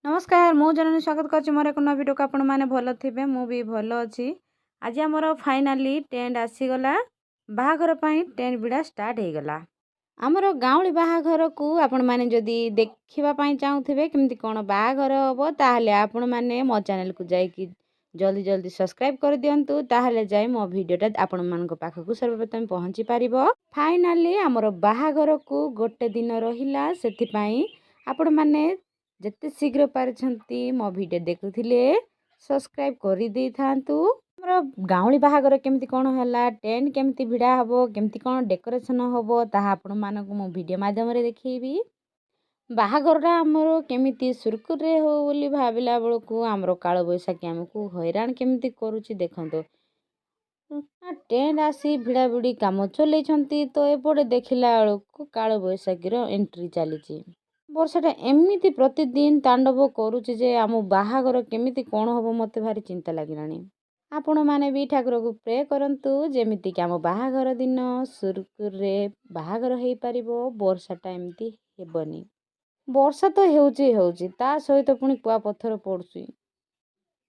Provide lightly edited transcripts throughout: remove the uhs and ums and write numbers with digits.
ନମସ୍କାର, ମୁଁ ଜନନୀ ସ୍ୱାଗତ କରୁଛି ମୋର ଏକ ନୂଆ ଭିଡ଼ିଓକୁ। ଆପଣମାନେ ଭଲ ଥିବେ, ମୁଁ ବି ଭଲ ଅଛି। ଆଜି ଆମର ଫାଇନାଲି ଟେଣ୍ଟ ଆସିଗଲା। ବାହାଘର ପାଇଁ ଟେଣ୍ଟ ଭିଡ଼ା ଷ୍ଟାର୍ଟ ହେଇଗଲା। ଆମର ଗାଉଁଳି ବାହାଘରକୁ ଆପଣମାନେ ଯଦି ଦେଖିବା ପାଇଁ ଚାହୁଁଥିବେ କେମିତି କ'ଣ ବାହାଘର ହେବ, ତାହେଲେ ଆପଣମାନେ ମୋ ଚ୍ୟାନେଲକୁ ଯାଇକି ଜଲ୍ଦି ଜଲ୍ଦି ସବସ୍କ୍ରାଇବ୍ କରିଦିଅନ୍ତୁ। ତାହେଲେ ଯାଇ ମୋ ଭିଡ଼ିଓଟା ଆପଣମାନଙ୍କ ପାଖକୁ ସର୍ବପ୍ରଥମେ ପହଞ୍ଚି ପାରିବ। ଫାଇନାଲି ଆମର ବାହାଘରକୁ ଗୋଟେ ଦିନ ରହିଲା, ସେଥିପାଇଁ ଆପଣମାନେ ଯେତେ ଶୀଘ୍ର ପାରିଛନ୍ତି ମୋ ଭିଡ଼ିଓ ଦେଖୁଥିଲେ ସବସ୍କ୍ରାଇବ୍ କରିଦେଇଥାନ୍ତୁ। ଆମର ଗାଉଁଳି ବାହାଘର କେମିତି କ'ଣ ହେଲା, ଟେଣ୍ଟ କେମିତି ଭିଡ଼ା ହେବ, କେମିତି କ'ଣ ଡେକୋରେସନ୍ ହେବ, ତାହା ଆପଣମାନଙ୍କୁ ମୁଁ ଭିଡ଼ିଓ ମାଧ୍ୟମରେ ଦେଖେଇବି। ବାହାଘରଟା ଆମର କେମିତି ସୁରୁଖୁରୁରେ ହେଉ ବୋଲି ଭାବିଲା ବେଳକୁ ଆମର କାଳବୈଶାଖୀ ଆମକୁ ହଇରାଣ କେମିତି କରୁଛି ଦେଖନ୍ତୁ। ଟେଣ୍ଟ ଆସି ଭିଡ଼ାଭିଡ଼ି କାମ ଚଲେଇଛନ୍ତି ତ ଏପଟେ ଦେଖିଲା ବେଳକୁ କାଳବୈଶାଖୀର ଏଣ୍ଟ୍ରି ଚାଲିଛି। ବର୍ଷାଟା ଏମିତି ପ୍ରତିଦିନ ତାଣ୍ଡବ କରୁଛି ଯେ ଆମ ବାହାଘର କେମିତି କ'ଣ ହେବ, ମୋତେ ଭାରି ଚିନ୍ତା ଲାଗିଲାଣି। ଆପଣମାନେ ବି ଠାକୁରକୁ ପ୍ରେ କରନ୍ତୁ ଯେମିତିକି ଆମ ବାହାଘର ଦିନ ସୁରୁଖୁରୁରେ ବାହାଘର ହେଇପାରିବ, ବର୍ଷାଟା ଏମିତି ହେବନି। ବର୍ଷା ତ ହେଉଛି ହେଉଛି, ତା ସହିତ ପୁଣି କୁଆପଥର ପଡ଼ୁଛି।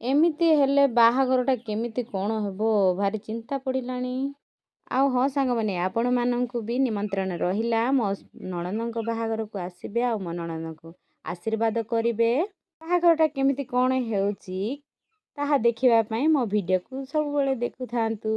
ଏମିତି ହେଲେ ବାହାଘରଟା କେମିତି କ'ଣ ହେବ, ଭାରି ଚିନ୍ତା ପଡ଼ିଲାଣି। ଆଉ ହଁ ସାଙ୍ଗମାନେ, ଆପଣମାନଙ୍କୁ ବି ନିମନ୍ତ୍ରଣ ରହିଲା, ମୋ ନଣନ୍ଦଙ୍କ ବାହାଘରକୁ ଆସିବେ ଆଉ ମୋ ନଣନ୍ଦଙ୍କୁ ଆଶୀର୍ବାଦ କରିବେ। ବାହାଘରଟା କେମିତି କ'ଣ ହେଉଛି ତାହା ଦେଖିବା ପାଇଁ ମୋ ଭିଡ଼ିଓକୁ ସବୁବେଳେ ଦେଖୁଥାନ୍ତୁ।